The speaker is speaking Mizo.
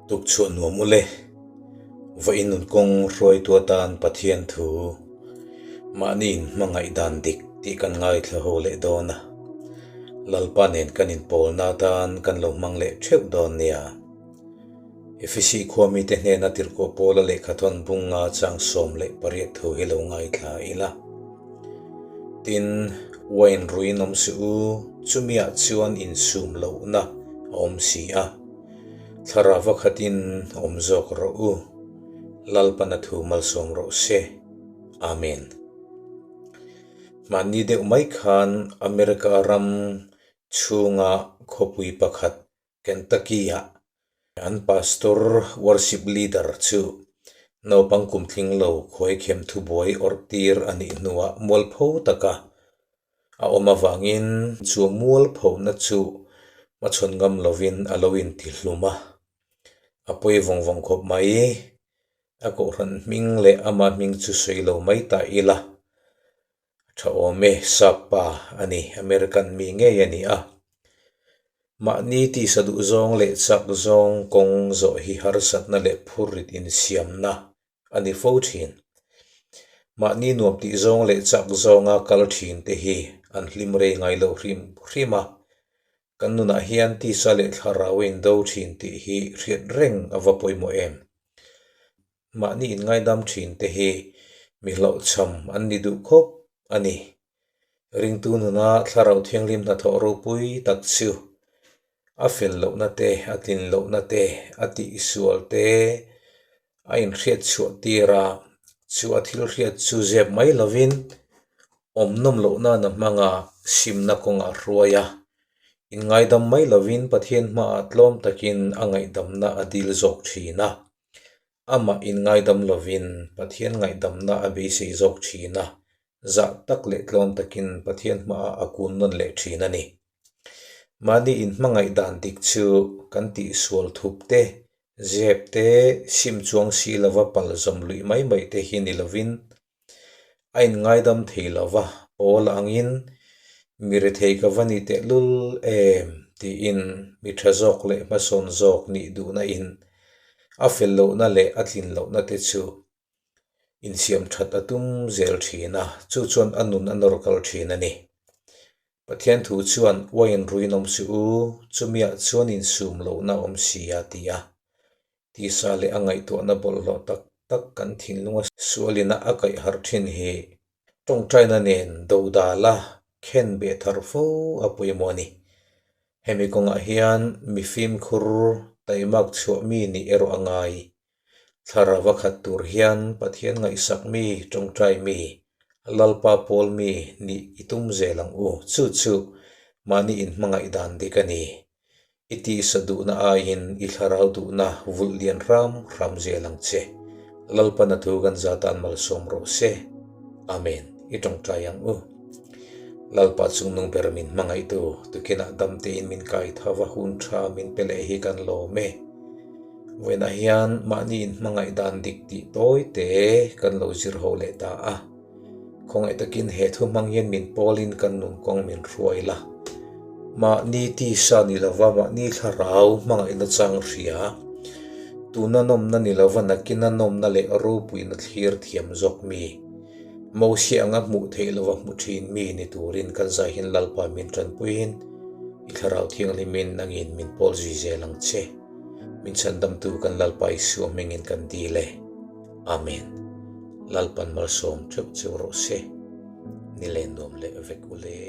Tukchhuah nuam ule, vawiin nun kawng hruaitu atan Pathian thu mahni in hmangaih dan dik tih kan ngaithla ho leh dawn a, Lalpa nen kan inpawlna atan kan lo hmang leh theuh dawn nia. Efesi khua mite hnena tirhkoh Paula lehkhathawn bunga chang 18 thu hi lo ngaithla ila. Tin, wine ruiin awm suh u, chumiah chuan insum lohna a awm si a. Thlarau vakhatin awm zawk rawh u. Lalpana thu malsawm rawh se. Amen. Hmanni deuh mai khan America ram chhunga khawpui pakhat Kentucky-ah an pastor worship leader chu naupang kum tling lo khuaikhem thubuai awrh tir a nih hnuah mualpho taka a awm avangin chu mualphona chu hmachhawn ngam lovin a lo intihlum a, a pawi vawng vawng khawp mai. A kohhran hming leh ama hming chu sawi lo mai ta ila. A tha awm e, sap pa a ni, American mi ngei a ni a. Mahni tisa duh zawng leh chak zawng kawng zawh hi harsatna leh phurrit insiamna a ni fo thin. Mahni nuam tih zawng leh chak zawnga kal thin te hi an hlim rei ngai lo hrim hrim a. Kan nunah hian tisa leh thlarau a indo thin tih hi hriat reng a va pawimawh em? Mahni inngaidam thin te hi mi hlauhchham an ni duh khawp a ni. Ringtu nuna Thlarau Thianghlim hnathawh ropui tak chu a fel lohna te, a tlin lohna te, a tihsual te a inhriat chhuah tir a, chu a thil hriat chu zep mai lovin awm nawm loh nana hmanga simna kawngah hruai a, inngaidam mai lovin Pathian hmaah tlawm takin a ngaihdamna a dil zawk thin a. Amah inngaidam lovin Pathian ngaihdamna a beisei zawk thin a, zah tak leh tlawm takin Pathian hmaah a kun nawn leh thin a ni. Mahni inhmangaih dan dik chu kan tihsual thup te, zep te, sim chuang si lova pal zawm luih mai mai te hi ni lovin a inngaidam thei lo va, pawl angin mi rethei ka va ni tehlul em tiin mi tha zawk leh hmasawn zawk nih duhna in a fel lohna leh a tlin lohna te chu insiam that a tum zel thin a, chu chuan a nun a nawr kal thin a ni. Pathian thu chuan uaiin ruin awm suh u, chumiah chuan insum lohna awm si a ti a. Tisa leh a ngaihtuahna bawlhhlawh tak tak kan thinlunga sualina a kaih harh thin hi tawngtaina nen dodala khen beh thar fo a pawimawh a ni. Hemi kawngah hian mi fimkhur taimak chhuah mi nih erawh a ngai. Thlarau a khat tur hian Pathian ngaihsak mi, tawngtai mi, Lalpa pawl mi nih i tum zel ang u. Chu chu mahni inhmangaih dan dik a ni. I tisa duhna aiin i thlarau duhna vulh lian hram hram zel ang che. Lalpana thu kan zatan malsawm rawh se. Amen. I tawngtai ang u. Lalpa chungnung ber min hmangaihtu, tukinah damtein min kai tho va hun tha min pe leh hi kan lawm e. Vawiinah hian mahni inhmangaih dan dik tih tawi te kan lo zir ho leh ta a. Khawngaih takin he thu hmang hian min pawlin kan nun kawng min hruai la. Mahni tisa ni lova mahni thlarau hmangaihna chang hria, tuna nawmna ni lova nakina nawmna leh ropuina thlir thiam zawk mi, Mosia anga hmuh theih lova hmu thin mi ni turin kan zai hian Lalpa min tanpuiin i thlarau thianghlimin nangin min pawl zui zel ang che. Min chhandamtu kan Lalpa Isua hmingin kan dil e. Amen. Lalpan malsawm theuh cheu rawh se. Ni len nuam leh vek u le.